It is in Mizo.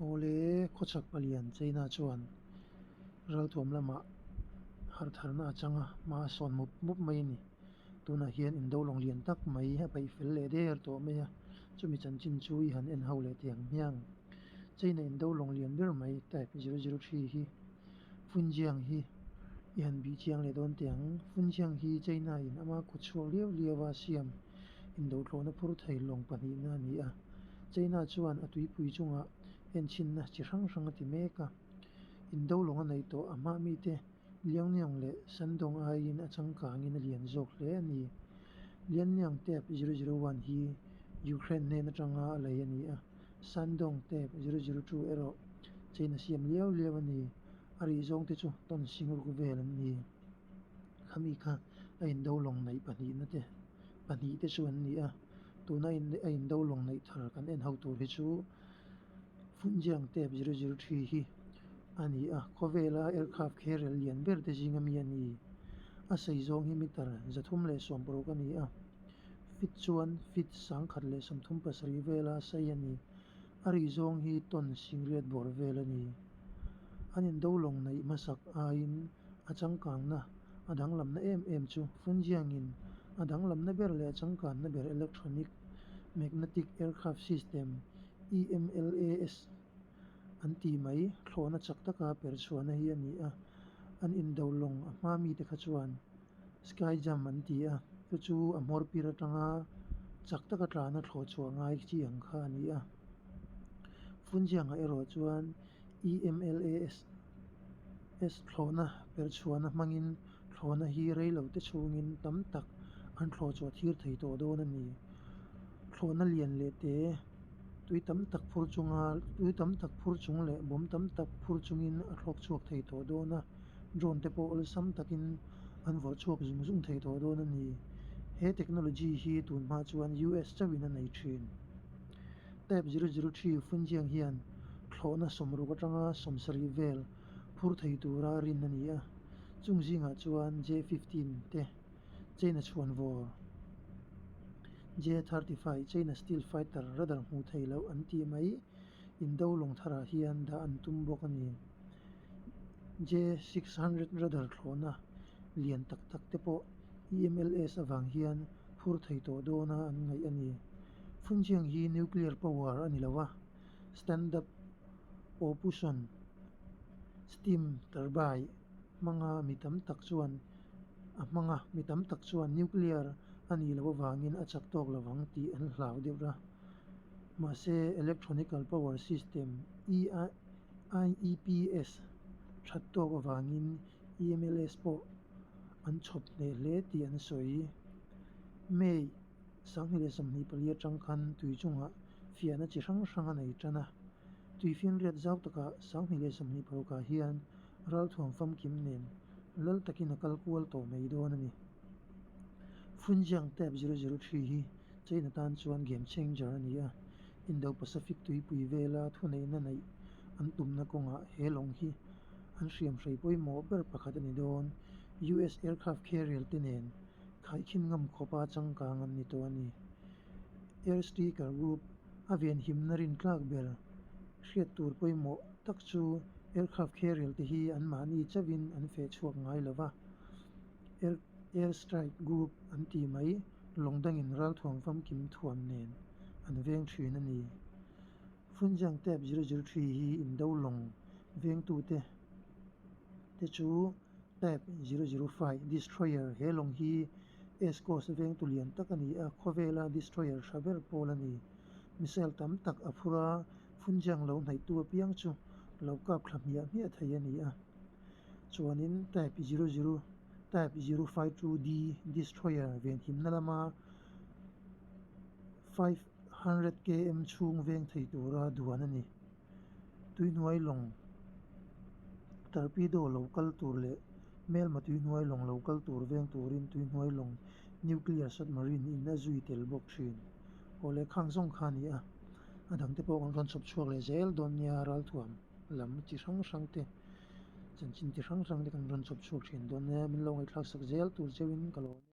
Awle khawchhak palian China chuan ralthuam lamah harh tharna a chang a hma a sawn mup mup mai a ni tunah hian indo lawng lian tak mai a peih fel leh der tawh mai a chumi chanchin chu i han en ho leh teh ang hmiang China indo lawng lian ber mai type 003 hi Funjiang hi i han bih chiang leh dawn teh ang Funjiang hi China in ama kut chhuak liau liau a siam indo thlawhna phur thei lawng pahnihna a ni a China chuan a tuipui chungah enchhinna chi hrang hrang a ti mek a indo lawng a neih tawh a hma mite Liangliang leh Shandong aiin a changkangin a lian zawk hle a ni. Liangliang Type 001 hi Ukraine hnen atanga a lei a ni a, Shandong Type 002 erawh China siam liau liau a ni. A rih zawng te chu tawn sing ruk vel an ni. Khami kha a indo lawng neih pahnihna te pahnih te chu an ni a, tuna a indo lawng neih thar kan en ho tur hi chu Funjiang Type 003 hi a ni a, khawvela aircraft carrier lian ber te zinga mi a ni. A sei zawng hi meter 360 a ni a, feet chuan feet 1137 vela sei a ni. A rih zawng hi ton singriat bawr vel a ni. An indo lawng neih hmasak aiin a changkangna a danglamna em em chu Funjiangin a danglamna ber leh a changkanna ber electronic magnetic aircraft system, EMLAS, an ti mai. Thlawhna chak taka per chhuahna hi a ni a, an indo lawng a hma mite kha chuan Sky Jump an ti a, chu chu a hmawr pir atanga chak taka tlana thlawh chhuah ngai chi ang kha a ni a. Funjiangah erawh chuan EMLAS thlawhna per chhuahna hmangin thlawhna hi rei lo te chhungin tam tak an thlawh chhuah thir thei tawh dawn a ni. Thlawhna lian leh te tui tam tak phur chunga tui tam tak phur chung leh bawm tam tak phur chungin a thlawk chhuak thei tawh dawn a, drone te pawh awlsam takin an vawrh chhuak zung zung thei tawh dawn a ni. He technology hi tun hma chuan US chauhin a nei thin. Type 003 Funjiang hian thlawhna 60 atanga 70 vel phur thei tura rin a ni a, chung zingah chuan J-15 te China chhuan vawr, J-35 China Steel Fighter radar hmuh theih loh an tih mai indo lawng tharah hian dah an tum bawk a ni. J-600 radar thlawhna lian tak tak te pawh EMLS avang hian phur thei tawh dawna an ngaih a ni. Funjiang hi nuclear power a ni lo a, stand-up propulsion steam turbine hmanga mi tam tak chuan a hmang a, mi tam tak chuan nuclear a nih loh avangin a chak tawk lovang tih an hlau deuh a. Mahse, electronical power system, IEPS, that tawk avangin EMLS pawh an chhawp hneh hle tih an sawi. May 2024 atang khan tui chungah fiahna chi hrang hrang a nei tan a, tuifinriat zau takah 2026 ah hian ralthuam famkim nen lal takin a kal kual tawh mai dawn a ni. Funjiang Type 003 hi China tan chuan game changer a ni a, Indo-Pacific tuipui vela thuneihna neih an tumna kawngah he lawng hi an hriamhrei pawimawh ber pakhat a ni dawn. US aircraft carrier te nen khaikhin ngam khawpa changkang an ni tawh a ni. Air Striker Group a venhimna rintlak ber hriat tur pawimawh tak chu aircraft carrier te hi anmahni chauhin an feh chhuak ngai lo va, Air Air Strike Group an tih mai lawng dangin ralthuam famkim thuam nen an veng thin a ni. Funjiang Type 003 hi indo lawng vengtute te chu Type 005 Destroyer he lawng hi East Coast vengtu lian tak a ni a, khawvela destroyer tha ber pawl a ni. Missile tam tak a phur a, Funjiang lo hnaihtu apiang chu lo kap thla hmiah hmiah thei a ni a. Chuanin Type 00 Type 052D destroyer venhimna lama 500 km chhung veng thei tura duan a ni. Tuihnuai lawng torpedo lo kal tur leh hmelma tuihnuai lawng lo kal tur veng turin tuihnuai lawng nuclear submarine in a zui tel bawk thin. Aw leh khang zawng kha a ni a, a dangte pawh kan rawn chhawp chhuak leh zel dawn nia ralthuam lam chi hrang hrang te chanchin chi hrang hrang te kan rawn chhawp chhuak thin dawn nia min lo ngaihthlak sak zel tur cheuhin ka lawm.